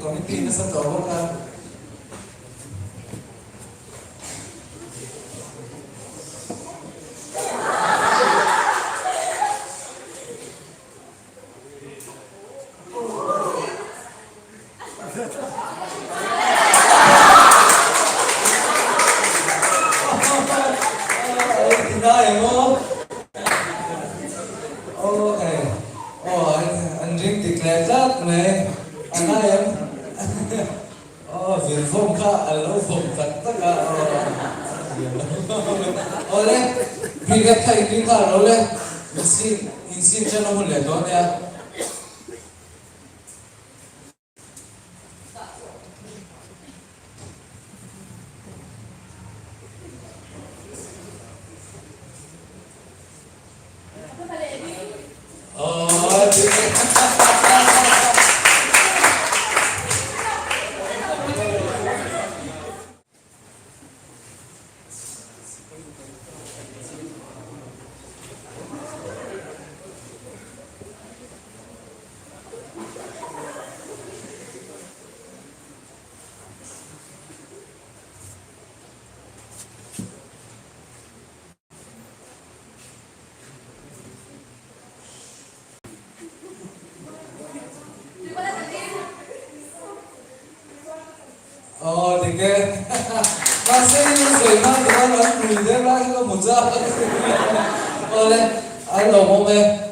committee nasa tawh bawk a. An ring dik leh tlat mai a ngai em? Aw vir vawm kha a lo vawm tak tak a aw Awle brigade kha in ring kha a lo le insin insin ṭan a hun leh dawn nia. Aw dik e. Mahse i lo sawi hma chuan an rui deuh lai hi ka hmu chak. Awle, an lo awm e.